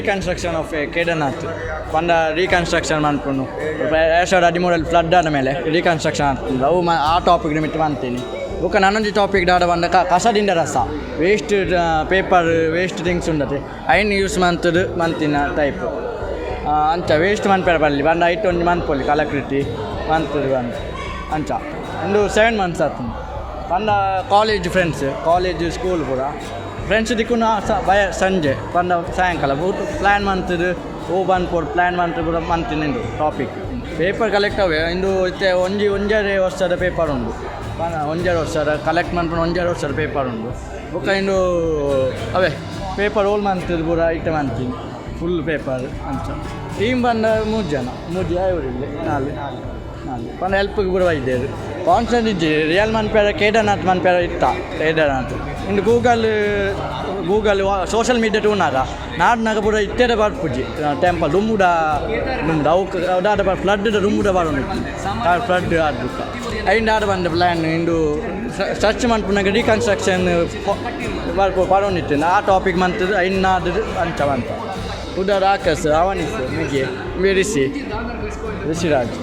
Reconstruction of Kedarnath ಪಂಡ reconstruction ಮನ್ಪುನು. 2013ರಲ್ಲಿ flood ಆದ ಮೇಲೆ ರೀಕನ್ಸ್ಟ್ರಕ್ಷನ್ ಆತುಂಡು. ಅವು ಆ ಟಾಪಿಕ್ ಮಿತ್ತ್ ಮಂತೀನಿ. ಬೊಕ್ಕ ನನೊಂಜಿ ಟಾಪಿಕ್ ದಾದ ಪಂಡ, ಕಸದಿಂದ ರಸ, ವೇಸ್ಟ್ ಪೇಪರ್, ವೇಸ್ಟ್ ಥಿಂಗ್ಸ್ ಉಂಡತೆ, ಐನ್ ಯೂಸ್ ಮಂತುದು ಮಂತಿನ ಟೈಪ್. ಅಂಚ ವೇಸ್ಟ್ ಮನ್ಪೆರೆ ಬಲ್ಲಿ ಪಂಡ ಐಟ್ ಒಂಜಿ ಮನ್ಪೊಲಿ ಕಲಾಕೃತಿ ಮಂತುದು ಪಂದ್. ಅಂಚ ಉಂದು 7 ಮಂತ್ಸ್ ಆತುಂಡು. ಪಂಡ ಕಾಲೇಜ್ ಫ್ರೆಂಡ್ಸ್, ಕಾಲೇಜ್, ಸ್ಕೂಲ್ ಪೂರ ಫ್ರೆಂಡ್ಸ್ ತಿಕ್ಕುನ ಬಯ ಸಂಜೆ ಪಂಡ ಸಾಯಂಕಾಲ ಪ್ಲ್ಯಾನ್ ಮಂತುದು ಓ ಬಂದ್ಪೊಡು ಪ್ಲ್ಯಾನ್ ಮಂತ್ ಪೂರ ಮಂತಿನ. ಟಾಪಿಕ್ ಪೇಪರ್ ಕಲೆಕ್ಟ್ ಅವೆ. ಇಂದು ಇತ್ತೆ ಒಂಜಿ ಒಂಜರೆ ವರ್ಷದ ಪೇಪರ್ ಉಂಡು. ಪಂಡ ಒಂಜರೆ ವರ್ಷದ ಕಲೆಕ್ಟ್ ಮನ್ಪುನ, ಒಂಜರೆ ವರ್ಷದ ಪೇಪರ್ ಉಂಡು. ಬೊಕ್ಕ ಇಂದು ಅವೇ ಪೇಪರ್ ರೋಲ್ ಮಂತುದು ಪೂರ ಐಟಮ್ ಅಂತೀನಿ, ಫುಲ್ ಪೇಪರ್. ಅಂಚ ಟೀಮ್ ಬಂದ ಮೂರು ಜನ, ಮೂರು ಇಲ್ಲಿ, ನಾಲ್ ನಾಲ್ ಪಂಡ ಹೆಲ್ಪ್ಗೆ ಪೂರ ಬೈದೇರು. ಕಾನ್ಸೆಂಟ್ ಇಜ್ಜಿ. ರಿಯಲ್ ಮನ್ಪೆರ ಕೇದಾರ್ನಾಥ್ ಮನ್ಪೆರ ಇತ್ತ. ಕೇದಾರ್ನಾಥ್ ಇಂದು ಗೂಗಲ್ ಗೂಗಲ್ ಸೋಷಲ್ ಮೀಡಿಯಾ ತೂನಾಗ ನಾಡ್ನಾಗ ಪೂರ ಇತ್ತೆಡೆ ಬರ್ಪುಜಿ. ಟೆಂಪಲ್ ದುಂಬುಡ ದುಂಬುಡ ಅವು ದಾದ ಫ್ಲಡ್ ದುಂಬುಡ ಬರೋದು, ಫ್ಲಡ್ ಆದ್ಬುಕ್ಕ ಐಂಡ ಆದ ಬಂದ ಪ್ಲ್ಯಾನ್. ಇಂದು ಸರ್ಚ್ ಮನ್ಪುನಾಗ ರೀಕನ್ಸ್ಟ್ರಕ್ಷನ್ ಬರ್ಪು ಪಡೊಂದಿತ್ತು. ಆ ಟಾಪಿಕ್ ಮಂತದ್ದು ಐನಾದ ಅಂಚ ಬಂತ. ಉದಾ ರಾಕಸ್, ಅವನಿಸ್, ಮಿಗೆ ರಿಷಿ, ರಿಷಿರಾಜ್.